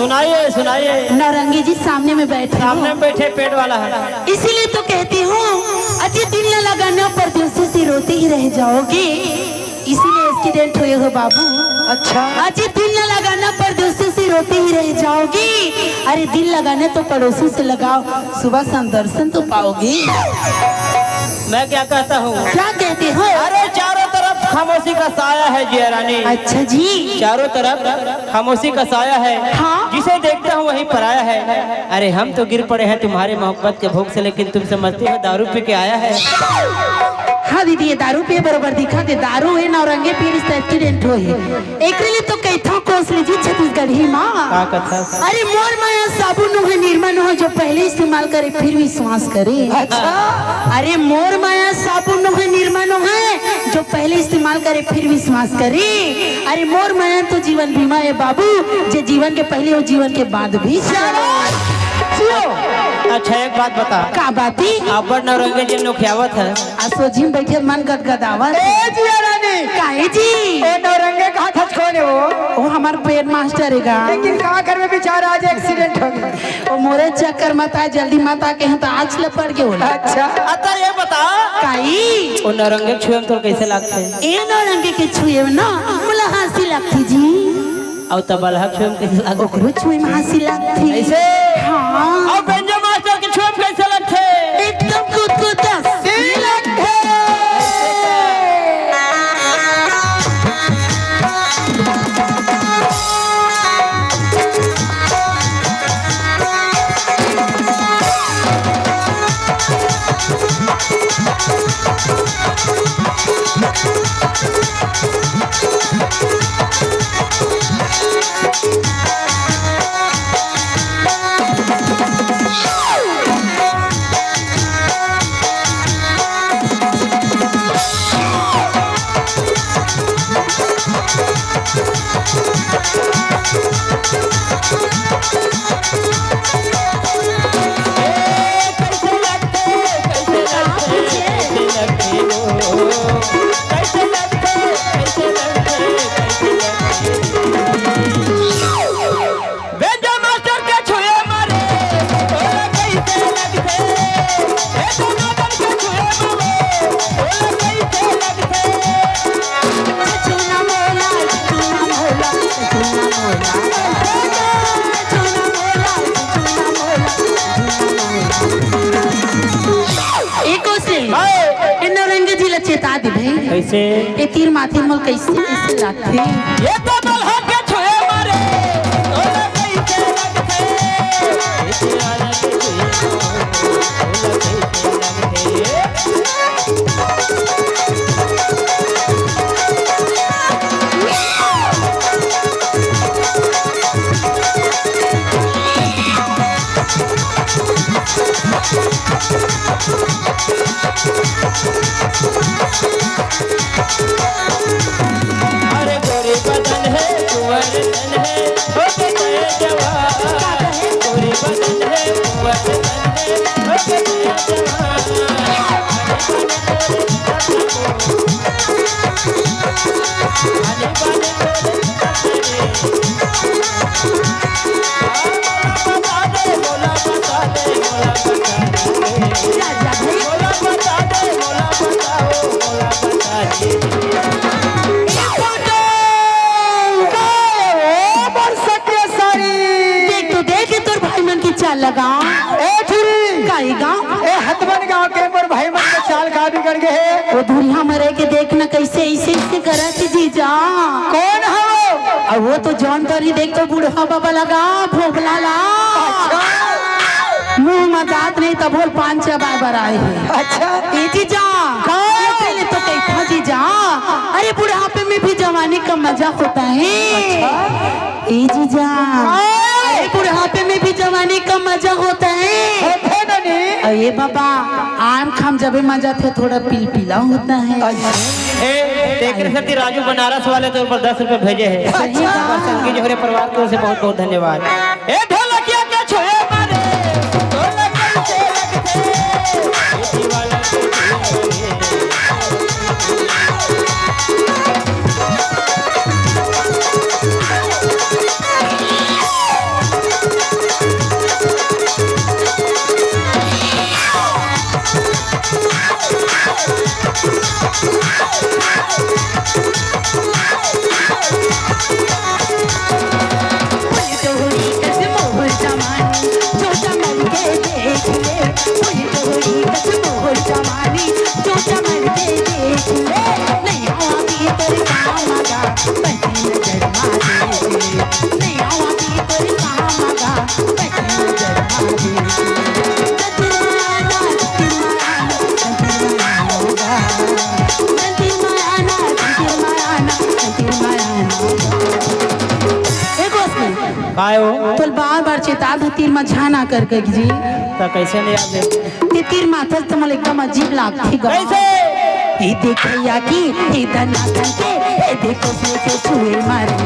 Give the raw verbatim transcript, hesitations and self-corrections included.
सुनाइए, सुनाइए। नौरंगी जी सामने में बैठे हो। सामने में बैठे पेट वाला है। इसीलिए तो कहती हूँ, अजी दिल न लगाना, परदेसी सी रोती ही रह जाओगी। इसीलिए एक्सीडेंट हुए हो बाबू। अच्छा। अजी दिल न लगाना, परदेसी सी रोती ही रह जाओगी। अरे दिल लगाना तो पड़ोसी से लगाओ, सुबह शाम दर्शन तो पाओगी। मैं क्या कहता हूँ? क्या कहते हो? अरे चारों तरफ खामोशी का साया है जिया रानी। अच्छा जी। चारों तरफ खामोशी का साया है। हाँ। जिसे देखता हूँ वही पराया है। अरे हम तो गिर पड़े हैं तुम्हारे मोहब्बत के भोग से, लेकिन तुम समझते हो दारू पी के आया है। हाँ दीदी, ये दारू पिए बरोबर दिखा दे, दारू है नौरंगी पी रिस त एक्सीडेंट हो है। एकरे लिए तो कइथों कोस ले जी छत्तीसगढ़ी माँ। का कथा? अरे मोर माया साबुन नो है, निरमा नो है, जो पहले इस्तेमाल करे फिर विश्वास करे। अच्छा। अरे मोर माया साबुन नो है, निरमा नो है, जो पहले इस्तेमाल करे फिर विश्वास करे। अरे मोर माया तो जीवन बीमा है बाबू, जे जीवन के पहले हो जीवन के बाद भी। शाबाश। जियो। अच्छा एक बात बता। का बाती? अब्बड़ नौरंगी जी नोखियावत है। आ सोझी में बैठे मन गदगदावत। ए जिया रानी। काहे जी? ओ नौरंगे कहा था कौन है वो? वो हमार पेड मास्टर है गा। लेकिन का करबे बेचारा आज एक्सीडेंट हो गया। ओ मोरे चक्कर मत आ, जल्दी मत आ, कहीं तो आज लपड़ के होला। अच्छा। अच्छा ये बता। काई? ओ नौरंगे छुए में तोर कैसे लागथे? ए नौरंगे के छुए में ना, मोला हंसी लागथे जी। अउ तबलहा छुए में कैसे लागथे? ओकरो छुए में हंसी लागथे। ऐसे? हाँ। अउ बेंजो मास्टर के छुए में कैसे लागथे? एकदम कुदकुदा। सी लागथे। बेंजो मास्टर के छुए मारे, तोला कैसे लगथे? ए दोनों दल के छुए मारे, तोला कैसे लगथे? छुना मोला, छुना मोला, छुना मोला। एको से, हाय। ए नौरंगी जी ला चेता दे भाई। कैसे? ए तीर माथे मोल कैसे, कैसे लागथे? ये तो बलहा के छुए मारे, तोला कैसे लगथे? ये तीर मारे के छुए मारे, तोला कैसे लगथे? अरे गोरी बदन है, कुंवर तन है, हो के नए जवान। गोरी बदन है, कुंवर तन है, हो के नए जवान। देख तो देख, ये तोर भाई मन के चाल लगा। ए छुरी। काई गाँव? ए हतमन गाँव के मोर भाई मन के चाल का बिगड़ गए हे? वो दूरिहा में रह के देखना कैसे ऐसे ऐसे करत हे जीजा। कौन है वो? अब वो तो जौन तरी देख तो बूढ़ा बाबा लगा, भोभला ला। अच्छा। मुंह में दांत नहीं तब बोल पान चबाए बर आए हे। अच्छा। ए जीजा। का? ये पहले तो कही था जीजा। अरे बुढ़ापे में भी जवानी का मजा होता है। अच्छा। ए जीजा, अरे बुढ़ापे में भी जवानी का मजा होता है। होथे ना नी। अरे बाबा, आम खाम जबे मजा थे, थोड़ा पिलपिला होता है। ए, तेकरे सेती राजू बनारस वाले तोर बर दस रुपए भेजे हे। अच्छा। संगी जोहरे परिवार की ओर से बहुत बहुत धन्यवाद। ए ढोलकिया के छुए मारे, ढोलक कैसे लगथे? ए गोसनी, काय हो? तोल बार बार चेता दे तीर मा झन आ कर के जी। त कैसे नहीं आते? ते तीर माथस त मोला एकदम अजीब लागथे गा। कैसे? ए देखैया की, ए दनादन के, ए देखो से के छुए मारे।